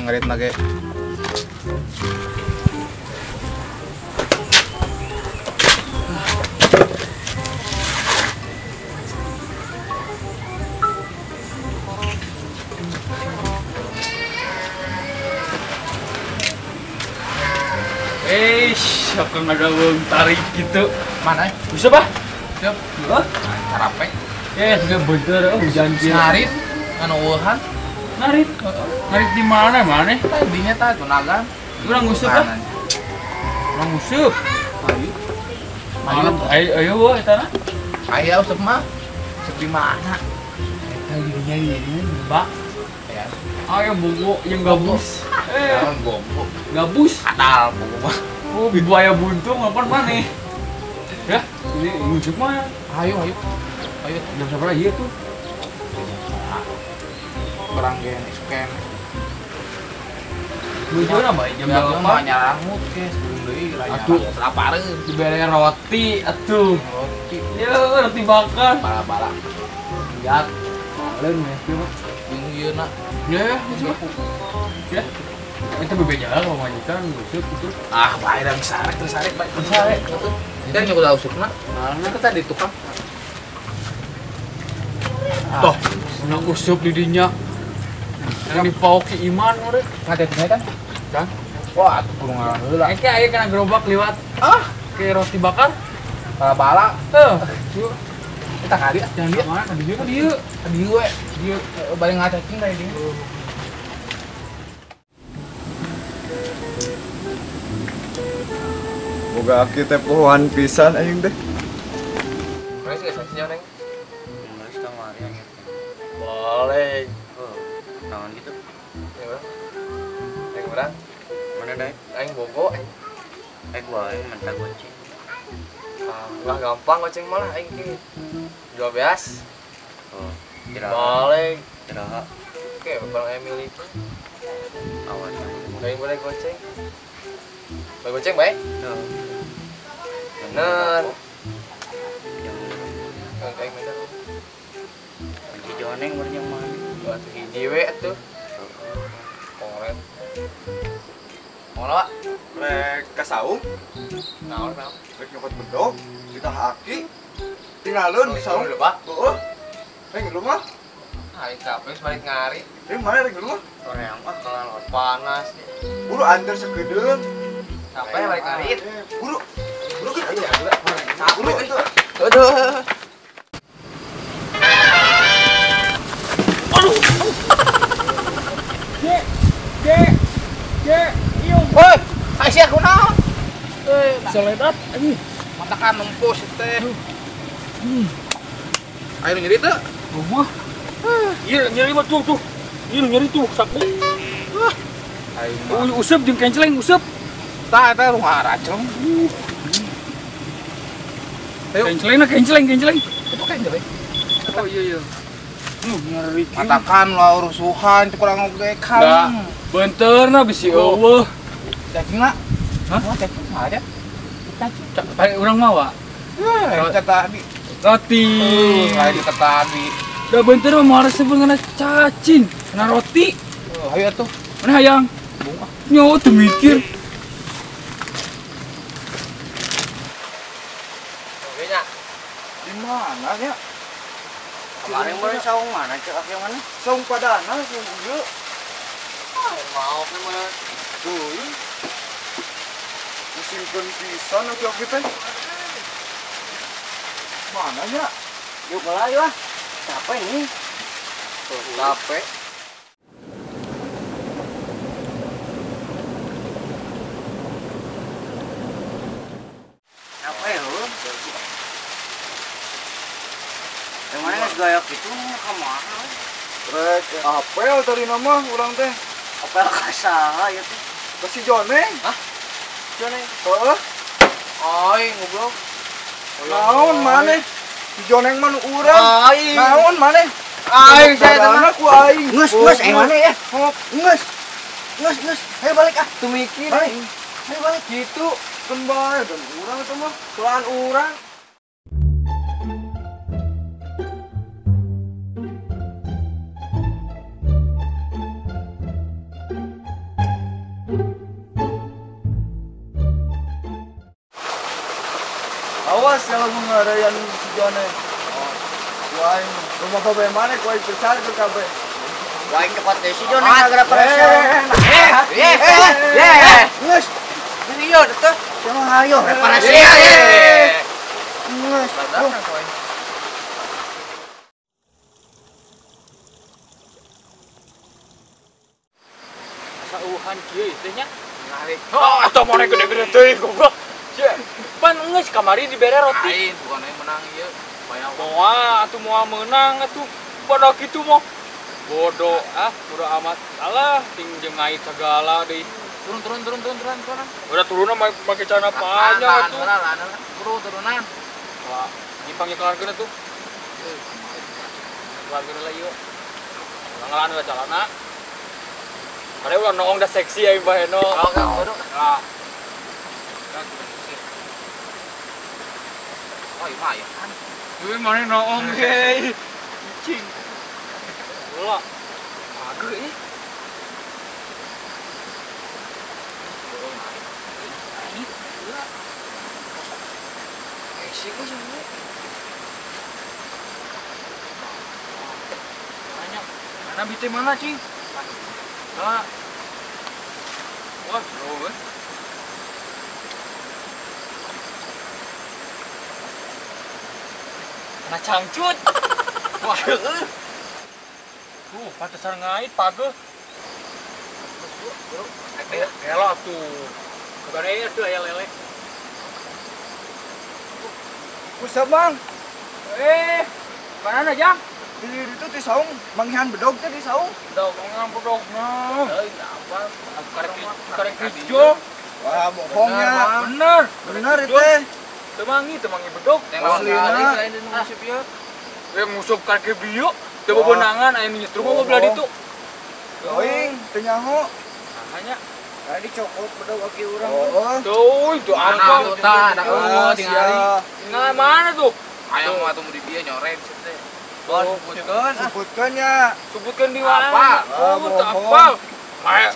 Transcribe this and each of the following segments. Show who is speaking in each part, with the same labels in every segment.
Speaker 1: Ngarit nage.
Speaker 2: Siapa nggak ada uang tarik gitu?
Speaker 1: Mana?
Speaker 2: Bisa bah?
Speaker 1: Siap.
Speaker 2: Hah?
Speaker 1: Carape.
Speaker 2: Ya, juga bener. Oh, hujan dia.
Speaker 1: Ngarit, nganu uhan.
Speaker 2: Ngarit. Ngarit di mana, mana?
Speaker 1: Tadinya tadi tunagan.
Speaker 2: Urang nguseup lah. Urang nguseup.
Speaker 1: Ayo.
Speaker 2: Ayo, ayo, ayo, wah, eta na.
Speaker 1: Ayo useup mah. Useup di mana?
Speaker 2: Eta jadinya ini, Mbak.
Speaker 1: Ya.
Speaker 2: Ayo bogo yang gabus.
Speaker 1: Bogo.
Speaker 2: Gabus.
Speaker 1: Kadal bogo mah.
Speaker 2: Oh, buaya buntung apa mana? Ya, ini nguseup mah.
Speaker 1: Ayo, ayo. Ayo,
Speaker 2: jam berapa lagi tuh?
Speaker 1: Berang gen, isken.
Speaker 2: Lucu apa? Jam berapa?
Speaker 1: Nyarangut ke sebelum deui lah.
Speaker 2: Aduh,
Speaker 1: lapareun.
Speaker 2: Dibere roti atuh.
Speaker 1: Roti.
Speaker 2: Ya, roti bakar.
Speaker 1: Bala-bala.
Speaker 2: Enggak. Kalen ya, mah.
Speaker 1: Bingung ieu na.
Speaker 2: Ya, itu mah. Ya. Itu bebeja lah kalau majikan nguseup gitu.
Speaker 1: Ah, bae da sarek terus sarek bae.
Speaker 2: Sarek.
Speaker 1: Kita nyoba usupna. Nah, kita di tukang.
Speaker 2: Toh, nak usup di dinya. Yang dipaok si Iman ore.
Speaker 1: Ngatetnya kan?
Speaker 2: Kan?
Speaker 1: Wah, atuh kudu ngalah heula.
Speaker 2: Engke aya kana gerobak liwat.
Speaker 1: Ah,
Speaker 2: ke roti bakar.
Speaker 1: Bala-bala.
Speaker 2: Heuh.
Speaker 1: Kita kali ah, jangan dia.
Speaker 2: Mana ka dieu ka dieu.
Speaker 1: Ka dieu we. Dieu bari ngacacing ka dieu.
Speaker 3: Boga aki teh pohoan pisan aing teh.
Speaker 1: Geus geus nya neng.
Speaker 4: Geus kamari aing.
Speaker 1: Boleh.
Speaker 4: Tangan gitu.
Speaker 1: Ya urang. Aing urang.
Speaker 4: Mana dai?
Speaker 1: Aing bogo.
Speaker 4: Aing gua aing mentah goceng.
Speaker 1: Ah, lah gampang goceng malah aing ki. Jual beas.
Speaker 4: Oh, kira.
Speaker 1: Boleh.
Speaker 4: Kira.
Speaker 1: Oke, barang Emily.
Speaker 4: Awas.
Speaker 1: Aing boleh goceng. Boleh goceng bae?
Speaker 4: Heeh.
Speaker 1: Bener. Yang aing bener.
Speaker 4: Kunci joneng mun yang mana?
Speaker 1: Atuh hiji we atuh. Koret. Mau Pak?
Speaker 3: Rek ka saung.
Speaker 1: Naon naon?
Speaker 3: Rek nyokot bedog, ditah aki. Tinggalun di saung.
Speaker 1: Lho, Pak.
Speaker 3: Heeh. Rek ngeluh mah.
Speaker 1: Aing capek geus balik ngari.
Speaker 3: Mana rek ngeluh mah?
Speaker 1: Soreang mah kalau panas.
Speaker 3: Buru anter sakedeung.
Speaker 1: Capek balik ngari.
Speaker 3: Buru. Buru ke.
Speaker 1: Iya,
Speaker 3: buru itu.
Speaker 1: Aduh.
Speaker 2: Aduh. G G G ieu.
Speaker 1: Woi, sia kunaon? Euy,
Speaker 2: soledat anjing.
Speaker 1: Matakan nempus teh. Ayo nyeri teu?
Speaker 2: Wah. Ieu nyeri mah tuh tuh. Ieu nyeri tuh saku.
Speaker 1: Aing mah.
Speaker 2: Useup jeung kenceleng useup.
Speaker 1: Tah eta rumah racleng.
Speaker 2: Ayo. Kenceleng na kenceleng kenceleng.
Speaker 1: Itu kenceleng.
Speaker 2: Oh iya iya. Nyeri.
Speaker 1: Matakan lah rusuhan teu kurang oge kan.
Speaker 2: Da, beunteurna bisi eueuh.
Speaker 1: Cacing lah.
Speaker 2: Hah?
Speaker 1: Cacing mah aja. Cacing.
Speaker 2: Paling urang mah wa.
Speaker 1: Ya, tadi.
Speaker 2: Roti.
Speaker 1: Lain kita tadi.
Speaker 2: Da beunteur mah moal resep ngena cacing, kena roti.
Speaker 1: Ayo atuh.
Speaker 2: Mana hayang?
Speaker 1: Bunga.
Speaker 2: Nyawa tuh mikir.
Speaker 1: Oke nya.
Speaker 3: Di mana nya?
Speaker 4: Kemarin mana saung mana cek aki mana?
Speaker 3: Saung padana saung ieu.
Speaker 1: Ah, mau ke mana?
Speaker 3: Tuh. Musimkeun pisan aki-aki teh. Mana nya?
Speaker 4: Yuk lah yuk ah. Capek nih.
Speaker 1: Capek.
Speaker 4: Capek lu. Yang mana geus gaya kitu ka mana?
Speaker 3: Rek apel tadi nama urang teh.
Speaker 4: Apel ka saha ieu teh?
Speaker 3: Ka si Joneng.
Speaker 1: Hah? Joneng.
Speaker 3: Heeh.
Speaker 1: Aing goblok.
Speaker 3: Naon maneh? Si Joneng mah nu urang.
Speaker 1: Aing.
Speaker 3: Naon maneh?
Speaker 1: Aing saya teh
Speaker 3: mah ku aing.
Speaker 4: Geus geus aing maneh ya. Geus. Geus geus. Ayo balik ah.
Speaker 1: Tuh mikir.
Speaker 4: Balik. Ayo balik.
Speaker 3: Gitu. Keun bae dan urang eta mah. Soan urang. Awas kalau mengaraian si Jone. Wah, rumah babe mana kau percaya ke kabe?
Speaker 4: Wah, cepat deh si Jone gara-gara pressure.
Speaker 3: Nges.
Speaker 4: Iya, teteh. Jangan ayo reparasi.
Speaker 3: Nges.
Speaker 2: Sauhan kieu teh nya. Narik. Oh, atau mana gede-gede teuing goblok. Pan geus kamari dibere roti.
Speaker 1: Lain, bukan aing menang ieu. Bayang
Speaker 2: moal atuh moal meunang atuh. Bodoh kitu mah. Bodoh ah, bodoh amat. Alah, ting jeung ngait segala deui.
Speaker 1: Turun.
Speaker 2: Udah turun mah make celana panjang atuh.
Speaker 1: Turun turunan.
Speaker 2: Wah, nyimpang nyekelarkeun atuh. Kelarkeun lah ieu. Ngelan we celana. Karena ulah noong dah seksi ya Mbak Eno. Nah.
Speaker 1: Oh, iya mah.
Speaker 2: Duh, mana noong hei. Cing. Ulah. Agak ih. Banyak. Mana bite mana, Cing? Nah. Wah, bro. Nah, cangcut. Wah, tuh, pantesan ngait page. Elok tuh. Kagak tuh aya lele.
Speaker 3: Usah, Bang.
Speaker 2: Mana Jang?
Speaker 3: Di itu di saung, manggihan bedog teh di saung.
Speaker 2: Bedog, manggihan bedog nah.
Speaker 1: Euy, apa?
Speaker 2: Karek hijau.
Speaker 3: Wah, bohongnya.
Speaker 2: Bener.
Speaker 3: Bener itu teh.
Speaker 2: Teu mangi bedog.
Speaker 3: Aslina.
Speaker 1: Lain nu nguseup ieu.
Speaker 2: We nguseup karek bieu, teu bebenangan aya nu nyetrum mah belah ditu.
Speaker 3: Teuing, teu nyaho.
Speaker 2: Nanya.
Speaker 4: Tadi cokot bedog aki urang.
Speaker 3: Oh.
Speaker 2: Tuh, itu apa?
Speaker 1: Tah, ada eueuh tingali.
Speaker 2: Tinggal mana tuh?
Speaker 1: Aya mah atuh di dieu nyoret teh.
Speaker 4: Sebutkeun,
Speaker 3: sebutkeun nya.
Speaker 2: Sebutkeun di mana?
Speaker 3: Oh,
Speaker 2: tak apa. Mae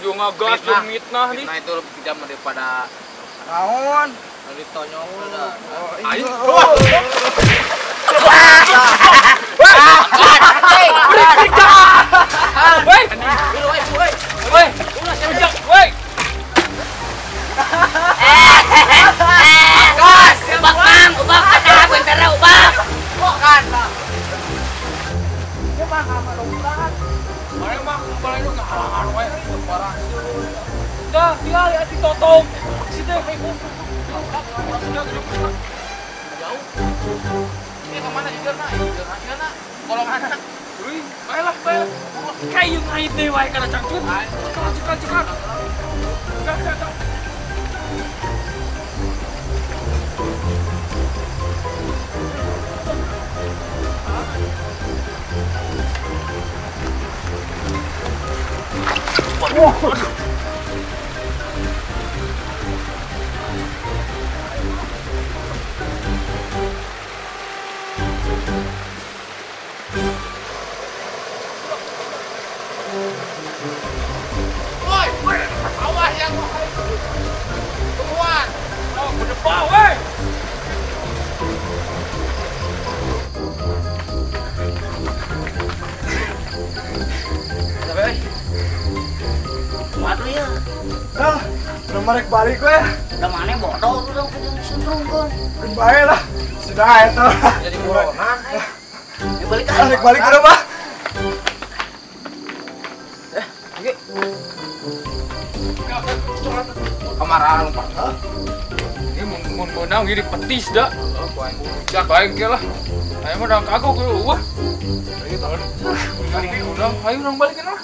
Speaker 2: jeung ngagas jeung mitnah nih.
Speaker 1: Mitnah itu lebih kejam daripada
Speaker 3: naon?
Speaker 1: Ditonyok udah.
Speaker 2: Aing. Woi. Woi.
Speaker 5: Gas, ubak mang, ubak ada bentera ubak. Bukan.
Speaker 3: Dia mah lompat.
Speaker 2: Mare mah kumpul itu ngahalangan we parah. Dah, tinggal atuh totong. Si teh
Speaker 1: jauh. Ini kemana jujur na? Jujur na. Kolong mana?
Speaker 2: Wih, bae lah, bae. Kayu ngait deui wae kana cangcut. Cekal, cekal, cekal. Dah, dah, dah. Wah, aduh.
Speaker 1: Woi, awas yang tungguan.
Speaker 2: Oh, berdepan, woi.
Speaker 4: Sampai. Waduh ya.
Speaker 3: Nah, udah merek balik we.
Speaker 5: Udah mana bodoh tuh dong kejeng sundrung kan.
Speaker 3: Bae lah. Sudah eta.
Speaker 1: Jadi buronan.
Speaker 5: Ya balik ah.
Speaker 3: Balik balik ke rumah.
Speaker 1: Oke. Kemarahan lupa.
Speaker 2: Ini mun meunang gini petis dah. Ya baik lah. Ayo mah udah kagok lu. Wah. Ayo urang, ayo urang balikin lah.